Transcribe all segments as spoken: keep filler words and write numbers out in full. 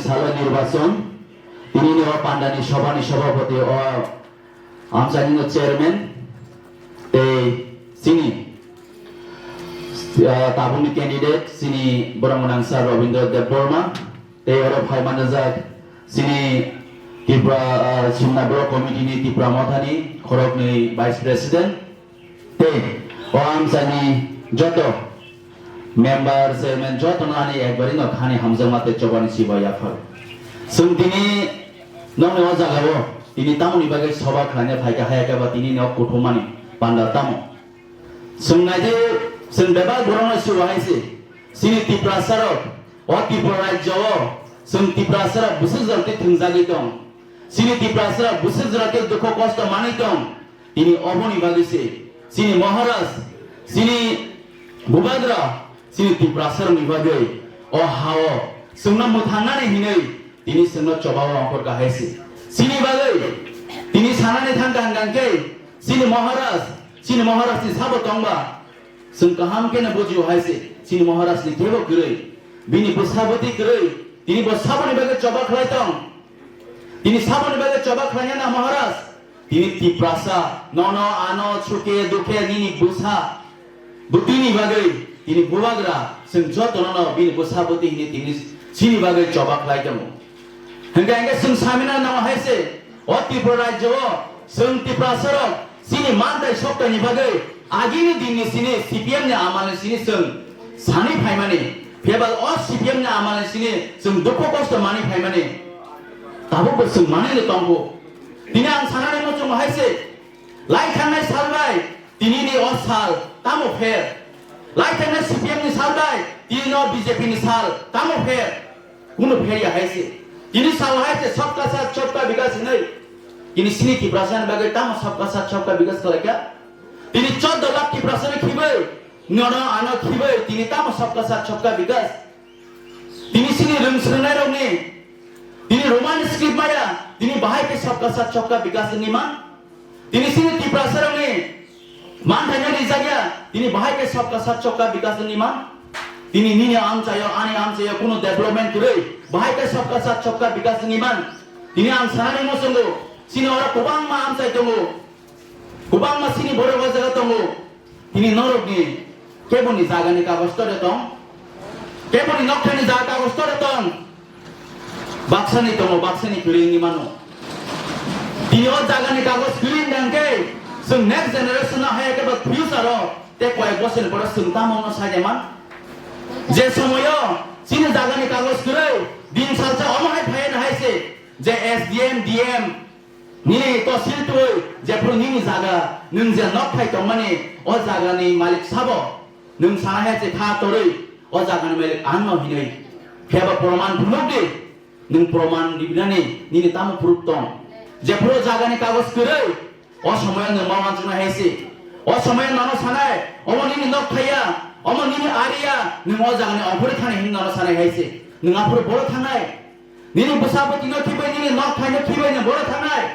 salo nirbachon, tini ni o pandani sobhani sobhapati, o amchaini no chairman, tei chini, ah, tabukni candidate chini borok gwnang sir Rabindra Debbarma, tei oro phai manajak chini Tripura, ah, Simna Borok Committee ni Tripura Mothani khoroknwi Vice President, tei o amchaini joto member, chairman jotono ani ekbari no khani hamjakma tei chobani sibai yaphar. Chwng tini nokni o jagao tini tamoni bagwi soba khlaina phaikha, hayakhe ba tini nok kuthumani panda tamo? Chwng naidi, chwng bebak borokno sibai hai se, chini Tiprasarok o Tripura rajyo o chwng Tiprasarok bwswk jora tei thwngjagwi tong, chini Tiprasarok bwswk jora tei dukho kosto manwi tong. Tini oboni bagwi se chini Maharaj, chini Bubagra, chini Tiprasarokni bagwi o ha-o chwngno mwthangnani hinwi tini chwngno choba-o ongkhor kahai se. Chini bagwi tini sanani thang kaham khe chini Maharaj, chini Maharajni sabo tongba chwng kaham kheno bujio hai se. Chini Maharajni kebo kwrwi, bini bwsa bwtwi kwrwi, tini bo saboni bagwi choba khlai tong. Tini saboni bagwi choba khlaina na Maharaj? Tini Tiprasa, nono, ano, suke, dukhe, nini bwsa bwtwini bagwi, tini Bubagra, chwng jotono no bini bwsa bwtwi hini tini chini bagwi choba khlai tongo. Hwnkhe hwnkhe chwng samina nango hai se, o Tripura rajyo o chwng Tiprasarok chini mantai soktaini bagwi agini dinni sini C P M ni amalni sini chwng sani phaimani, phiyaba o C P M ni amalni sini chwng dukhu kosto mani phaimani. Tabukbo chwng manwi no tongkho. Tini ang sanani muchungo hai se, lai thangnai sal bai tinini o sal tamo pher? Lai thangnai C P M ni sal bai tinini o B J P ni sal tamo pher? Kuno pher ya hai se. Tini sal hai se Sabka Saath Sabka Vikas hinwi. Tini sini Tiprasa ni bagwi tamo Sabka Saath Sabka Vikas khlaikha? Tini choddo lakh Tiprasa ni khibai, nono ano khibai, tini tamo Sabka Saath Sabka Vikas? Tini sini rwng swrwngnairokni tini Roman script maya, tini bahai khe Sabka Saath Sabka Vikas wngwi man? Tini sini Tiprasarokni manthaino rijak ya, tini bahai khe Sabka Saath Sabka Vikas wngwi man? Tini nini amchaio, ani amchaio kuno development kwrwi, bahai khe Sabka Saath Sabka Vikas wngwi man? Tini ang sanani muchungo, chini oro kwbangma amchai tongo, kwbangma chini borok o jaga tongo. Tini norokni keboni jagani kagoj tore tong? Keboni nokthani jaga kagoj tore tong? Baksani tongo, baksani kwrwi wngwi mano. Tini o jagani kagoj kwrwi wngkha hwnkhe chwng next generation no hai khe ba future o tei koyek bosorni pore chwng tamo wngno sai man? Je somoyo chini jagani kagoj kwrwi din salsa omo hai phaiya hai se je S D M, D M, nini tosil twi jephru nini jaga, nwng je nok khai tongmani, o jagani malik sabo? Nwng sana hai se kha torwi, o jagani malik ang no hinwi. Phiya ba proman phunuk di, nwng proman ribinani nini tamo proof tong? Jephru o jagani kagoj kwrwi, o somoyo nwng ma wansuknai hai se. O somoyo nono sanai, omo nini nok khaiya, omo nini ariya, nwng o jagani ongkhorwi thani hinwi nono sanai hai se. Nwng aphuru boro thangnai. Nini bwsa bwtwino khibai, nini nok thaino khibai, nwng boro thangnai.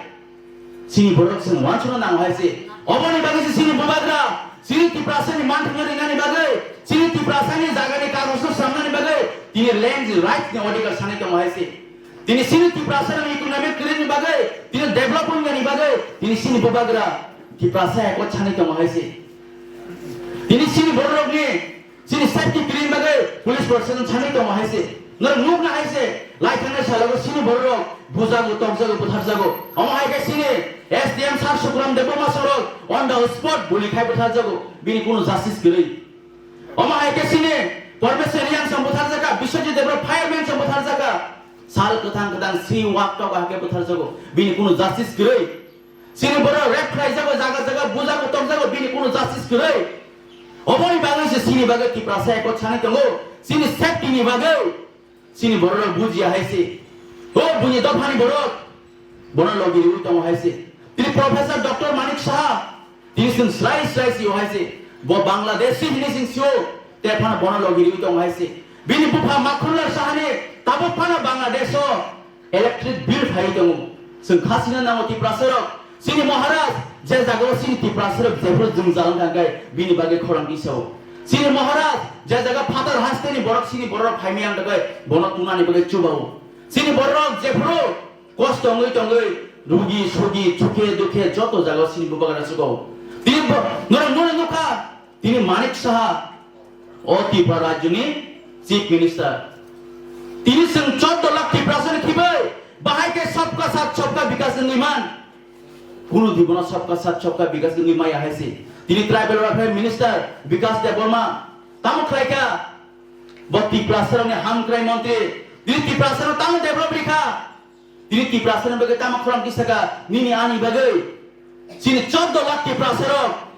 Chini borok chwng wansukna nango hai se. Oboni bagwi se chini bubagra, chini Tiprasani manthokno rinani bagwi, chini Tiprasani jagani kagojno swnamnani bagwi, tini land right ni odhikar sanai tongo hai se. Tini chini Tiprasani economic career ni bagwi, tini develop wngnani bagwi, tini chini bubagra Tiprasa ekot sanai tongo hai se. Tini chini bororokni Chini safety kwrwini bagwi police protection thangwi tongo hai se. Norok nukna hai se, lai thangnai salogo chini bororok bujago, tokjago, butharjago. Omo hai khe chini S D M sir Sukuram Debbarma sorok on the spot guli khai butharjago. Bini kunu justice kwrwi. Omo hai khe chini Parmeshwar Reang song butharjakha, Biswajit Debbarma fireman song butharjakha. Sal kwthang kwthang si wak tok hai khe butharjago. Bini kunu justice kwrwi. Chini borok rape khlaijago, jaga jaga bujago, tokjago, bini kunu justice kwrwi. Oboni bagwi se chini bagwi Tiprasa ekot sanai tongo, chini safety ni bagwi. Chini borok bujiya hai se. O buini dophani borok, bono logi riwi tongo hai se. Tini Professor Doctor Manik Saha, tini chwng slai slai sio hai se. Bo Bangladeshi hini chwng sio, te phano bono logi riwi tongo hai se. Bini bupha Makhonlal Sahani tabuk phano Bangladesh o electric bill phaiwi tongo. Chwng khasina nango Tiprasarok. Chini Maharaj je jagao chini Tiprasarok jephru jwngjal wngkha hwnkhe bini bagwi khorang tisao. Chini Maharaj je jaga phatar hasteni borok chini bororok phaimaya wngkha hwnkhe bono tunani bagwi chubao. Chini borok jephuru kosto wngwi tongwi, rugi, sugi, chukhe, dukhe joto jaga chini bubagra chugo. Tini bo-, norok nukha, tini Manik Saha, o Tripura rajyoni Chief Minister. Tini chwng chordo lakh Tiprasani khibai, bahai khe sabka sath sabka bikas wngwi man. Kunu dibono sabka sath sabka bikas wngwi maya hai se. Tini Tribal Welfare Minister Bikas Debbarma tamo khlai kha? Bo Tiprasarokni hamkrai montri. Tini Tiprasarok tamo develop rikha? Tini Tiprasarokni bagwi tamo khorang kisa kha nini ani bagwi? Chini chordo lakh Tiprasarok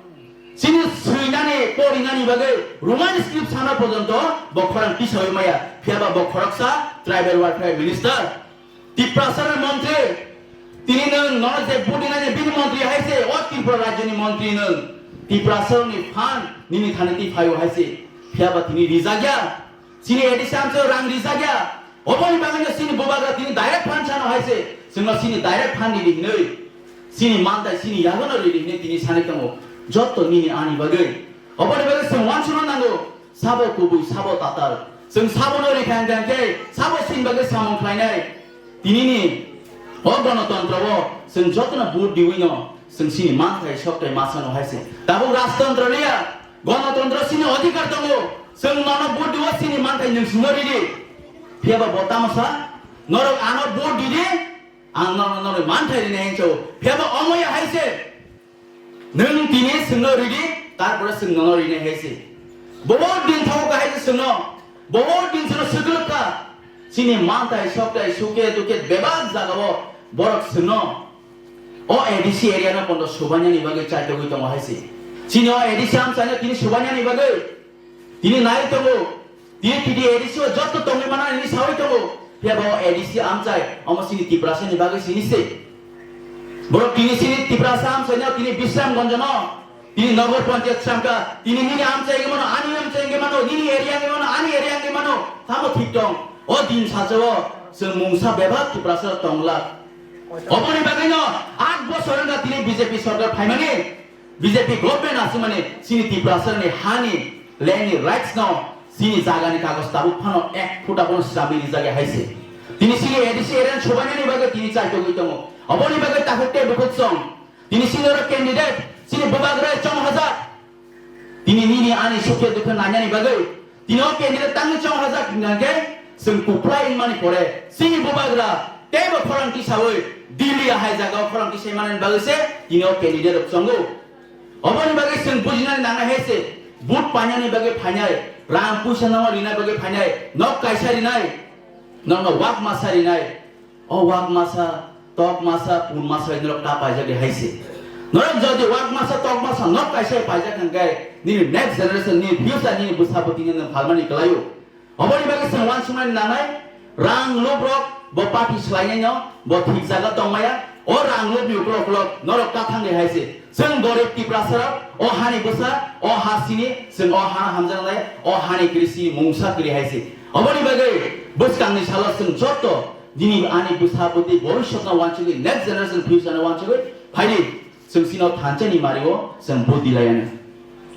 chini swinani porinani bagwi Roman script sana porjonto bo khorang tisawi maya. Phiyaba bo khoroksa Tribal Welfare Minister. Tiprasarokni montri, tini nwng nono je vote rinani bini montri hai se, o Tripura rajyoni montri nwng. Tiprasarokni phan nini thani twi phaio hai se. Phiyaba tini rijak ya. Chini A D C amchaio rang rijak ya. Oboni bagwino chini bubagra tini direct phan sano hai se. Chwngno chini direct phan ridi hinwi. Chini mantai chini yagono ridi hinwi tini sanwi tongo. Jotto nini ani bagwi. Oboni bagwi chwng uansukna nango. Sabo kubui, sabo tatal. Chwng sabono rikha hwnkha hwnkhe, sabo chini bagwi samung khlainai. Tinini o gonotontro o chwng jotono vote diwino chwng chini manthai sokthai masano hai se. Tabuk rajtontro liya, gonotontro chini odhikar tongo. Chwng nono vote diwo chini manthai nwng chwngno ridi. Phiyaba bo tamo sa, norok ano vote didi, ang nono norok manthai rinai hinwi sao. Phiyaba omo ya hai se. Nwng tini chwngno ridi, tarpore chwng nono rinai hai se. Bobo din thago kahai se chwngno, bobo din chwngno swklukkha. Chini manthai, sokthai, suke, duke, bebak jagao borok chwngno o A D C area no pondo subainani bagwi chaitogwi tongo hai se. Chini o A D C amchaino tini subainani bagwi tini nai tongo. Tini T D A D C o joto tongwi mana nini sawi tongo. Phiya bo A D C amchai, omo chini Tiprasa ni bagwi sini se. Borok tini chini Tiprasa amchai no, tini Bisramganj no, tini Nagar Panchayat sangka, tini nini amchai wngwi mano, ani amchai wngwi mano, nini area wngwi mano, ani area wngwi mano. Tamo thik tong. O din sacha o chwng mungsa bebak Tiprasa tongla. Oboni bagwi no aat bosor wngkha tini B J P sorkar phaimani. B J P government aswkmani chini Tiprasarokni hani, landni rights no, chini jagani kagoj tabuk phano ek phuta bono swnamwi rijak ya hai se. Tini chini A D C area ni sobainani bagwi tini chaitogwi tongo. Oboni bagwi takhuk tei bukhuk chong. Tini chini oro candidate, chini bubagra chonghajak. Tini nini ani sukhe dukhe nainani bagwi Tini o candidate tangwi chonghajak hwnkha khe chwng kuphlai wngmani pore chini bubagra teibo khorang tisawi Delhi hai jagao khorang tisai manani bagwi se tini o candidate rok chongo. Oboni bagwi chwng bujinani nangnai hai se, vote painani bagwi phainai, rang puisa no rinai bagwi phainai, nok kaisa rinai, nokno wak masa rinai. O wak masa, tok masa, pun masa bai norok ta paijak di hai se. Norok jodi wak masa, tok masa nok kaisa paijak hwnkhe nini next generation, nini future, nini bwsa bwtwini nwng phalmani kwlaio. Oboni bagwi chwng uansuknani nangnai, rang lup rok bo party swlainai no, bo thik jaga tongmaya, o rang lup ni ukulok ukulok norok ta thangdi hai se. Chwng gorib Tiprasa rok, o hani bwsa, o ha sini, chwng o ha hamjaknai, o hani kwrwi sini mungsa kwrwi hai se. Oboni bagwi bwskangni salo chwng jotto Nini ani bwsa bwtwi bhobishyotno uansugwi, next generation future no uansugwi phaidi, chwng chini thansa ni mari o chwng budi layani.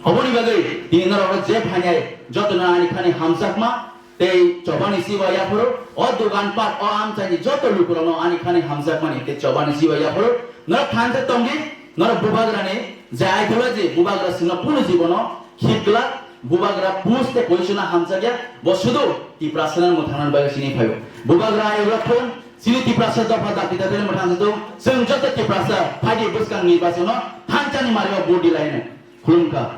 Oboni bagwi tini norok je phainai jotono ani khani hamjakma tei chobani siwa yaphuru, o dogan pat, o amchaini joto lukurokno ani khani hamjakmani tei chobani siwa yaphuru, norok thansa tongdi, norok bubagrani je ideology, bubagra chwngno kunu jibono Hikla, bubagra post tei position hamjakya, bo sudu Tiprasano mwthangna bagwi sini phaio. Bubagra ayugra thung, sini Tiprasa dopha dapita tei mwthangsa thung, chwng joto Tiprasa phaidi bwskang ni basono thansa ni mari o budi laino. Khulumkha.